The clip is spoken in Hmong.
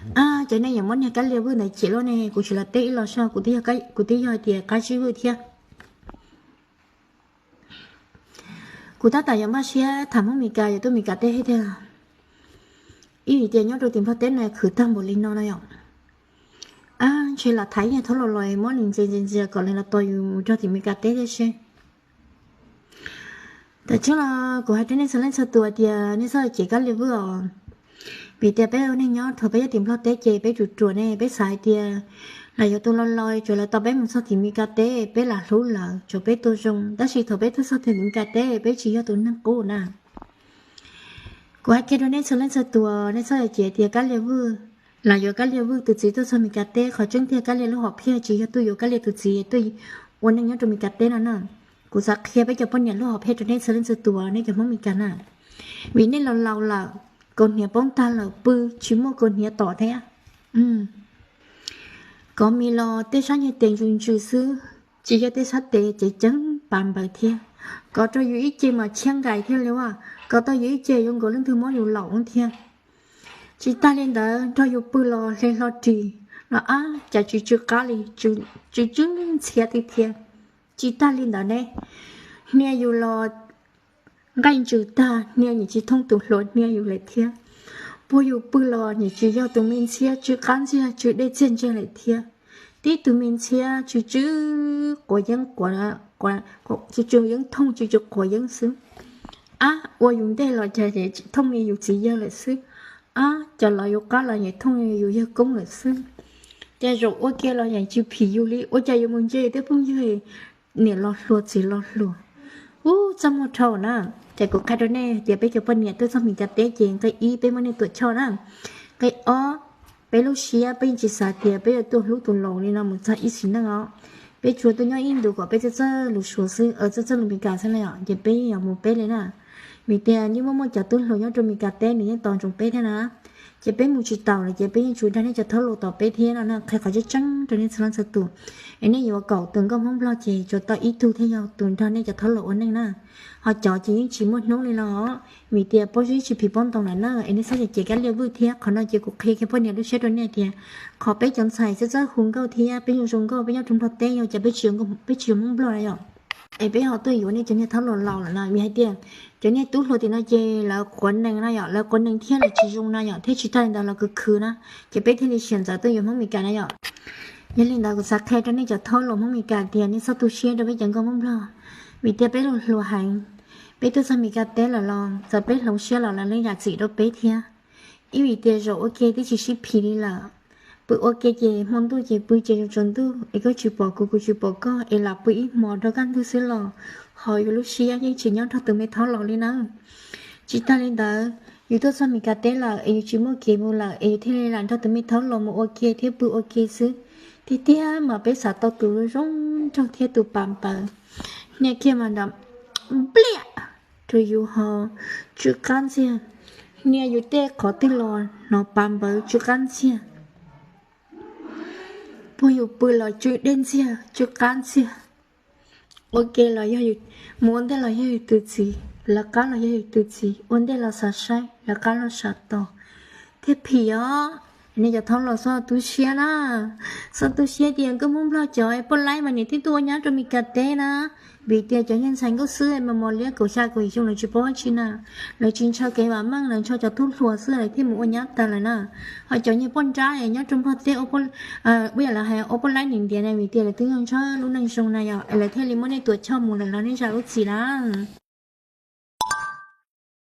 Cov nej yuav muab niag Kab Lia Vwj ntawd cem luaj ne, kuv tsis los teb ib los soj, kuv twb yog hais tias Qab Zib Vwj thiab. Kuv tab tom yuav npaj siab tham Hmoob Mes Kas yuav tuaj Mes Kas teb thiab tiag. Ib vim tias nyob rau tim Nplog teb no khwv tag npaum li no no yom. Ntshe lam thaiv niag thaub los los muab nws ntxias ntxias ntxias kom nws los tos yus mus rau tim Mes Kas teb thiab seb. Tam sim no kuv hais rau nej txhua leej txhua tus tias nej txhob cem Kab Lia Vwj os. Vim tias peb ua neej nyob thaum peb nyob tim Nplog teb ces peb ruam ruam ne, peb xav hais tias lawv yuav tus los los tsuas lawv tos peb mus txog tim Mes Kas teb peb lam hlub lawv tsuas peb tua zoo, tab sis thaum peb tuaj txog tim Mes Kas teb peb tsis yog tus neeg qub na. Kuv hais kiag rau nej txhua leej txhua tus, nej txhob cem tias Kab Lia Vwj, lam yuav Kab Lia Vwj tus txiv tuaj txog Mes Kas teb, qhov tseeb tiag Kab Lia lub hom phiaj tsis yog tuaj yuav Kab Lia tus txiv, tuaj ua neej nyob rau Mes Kas teb no na. Kuv xav qhia peb cov poj niam lub hom phiaj rau nej txhua leej txhua tus, nej cov Hmoob Mes Kas na. Vim nej los laus lawm, kaus hniav poob tag lawm, pw tsis muaj kaus hniav tom thiab. Kov mis los tej sab nyuag tes ntsws ntsws xwb, tsis yog tej sab tes ceev ceev pas npaws thiab. Kov rau yus ib ce mas tshiab nqaim thiab li as, kov tau yus ib ce zoo nkaus leej twg muab yus laum thiab. Tsis tag li ntawd, nrog yus pw los hle hlo ris los ab cas tsw tsw qab li, tsw tsw ntxhiab tiag thiab. Tsis tag li ntawd ne, hnia yus los nqaij ntsws tag, hnia nws tsis thooj tus hluas hnia yus lawm thiab. Puag yus pw los nws tsis yog tus me ntxhiab tsw qab ntxiag tsw dej txiag ntseg lawm thiab. Tib tug me ntxhiab tsw tsw quav yeeb, tsw tsw yeeb thooj tsw tsw quav yeeb xwb. Ab, ua yus ntej los cas thooj li yus txiv yawg lawm xwb. Ab, cas los yus qab los nws thooj li yus yawg koob lawm xwb. Cas zaum ua ke los yeej tsis phim yus li, ua cas yuav mus ntsia yus tej phooj ywg niam los hluas txiv los hluas. Ub, txaj muag dhau na. Ces kuv qhia rau nej tias peb cov poj niam tuaj txog Mes Kas teb ces nqe ib peb muab nej tuam choj na. Nqe ob, peb lub siab peb yeej tsis xav tias peb yuav tuaj hlub tus laus li no mus txog ib sim neej os. Peb tsuas tuaj nyob ib ntus kom peb txawj txawj lus Suav xwb, txawj txawj lus Mes Kas xwb na yom, ces peb yeej yuav mus peb li na. Vim tias yeej muaj muaj cov tub hluas nyob rau Mes Kas teb nws yeej tos ntsoov peb thiab na. Ces peb mus tsis taus lawm ces peb yeej tsuas dag nej cov thaub laus tos peb thiab no na, qhia qhov tseeb tseeb rau nej txhua leej txhua tus. Es nej yuav kaum tus nkauj Hmoob Nplog ces tsuas tau ib tug thiaj yog tus nrog nej cov thaub laus ua neej na. Ho cov ces yeej tsis muaj hnub li los, vim tias pob zeb tsis phim pob ntoo lawm na, es nej txhob cem Kab Lia Vwj thiab. Qhov no ces kuv qhia kiag poj niam lub siab rau nej tias qhov peb cov ntxhais txawj txawj hu nkauj thiab peb zoo zoo nkauj, peb nyob rau Nplog teb yog cas peb tsis yuav Hmoob Nplog na yom. Es peb ho tuaj yuav nej cov niag thaub laus laus lawm na, vim hais tias cov niag tub hluas tim no ces lawv quav nees na yom, lawv quav nees thiab lawv tsis zoo na yom, thiab tsis tag li ntawd lawv khwv khwv na, ces peb thiaj li siam ntxawv tuaj yuav Hmoob Mes Kas na yom. Yog li ntawd kuv xav qhia rau nej cov thaub laus Hmoob Mes Kas tias nej txhob tu siab rau peb cov nkauj Hmoob Nplog, vim tias peb los hluas heev, peb tuaj txog Mes Kas teb lawm los txawm peb hloov siab los lawv yeej zam txim rau peb thiab. Ib vim tias zaum ua ke twb tsis sib phim li lawm. Pw ua ke ces hmo ntuj ces pw ces tsaus ntuj es koj tsis pom kuv kuv tsis pom koj es lam pw ib hmos rau kaj ntug xwb los ho yus lub siab yeej tsis nyob nrog tus me thaub laus li na. Tsis tag li ntawd, yus tuaj txog Mes Kas teb lawm es yus tsis muaj kev mus lawm es yus thiaj li lam nrog tus me thaub laus mus ua ke thiab pw ua ke xwb. Tiag tiag mas peb xav tau tus zoo nraug thiab tus pam npawv, hnia kiag mas nram npliam rau yus ho tsw qab ntxiag, hnia yus tej qhov twg los hnov pam npawv tsw qab ntxiag. Puag yus pw los tsw dej ntxiag tsw qab ntxiag. Ua ke los yog, mus ua ntej los yog yus tus txiv, lawv qab los yog yus tus txiv, ua ntej los xav saib, lawv qab los xav tos, thiaj phim os. Nej cov thaub laus txhob tu siab na, txhob tu siab tias nkauj Hmoob Nplog cov poj laib mas niam thiaj tuaj ua nyab rau Mes Kas teb na. Vim tias cov niag ntxhais nkauj xwb mas mos liab kaum xya kaum yim xyoo lawv tsis paub dab tsi na, lawv tsis ntshaw kev vam meej, lawv ntshaw cov tub hluas xwb lawv thiaj mus ua nyab tas lawm na. Ho cov niag poj nrab nyob rau Nplog teb, ua yam lawv hais ua poj laib niam ntiav na, vim tias lawv twb ntshaw lub neej zoo na yom, lawv thiaj li muab nej tuam choj mus lawm los nej zam lub txim lawm.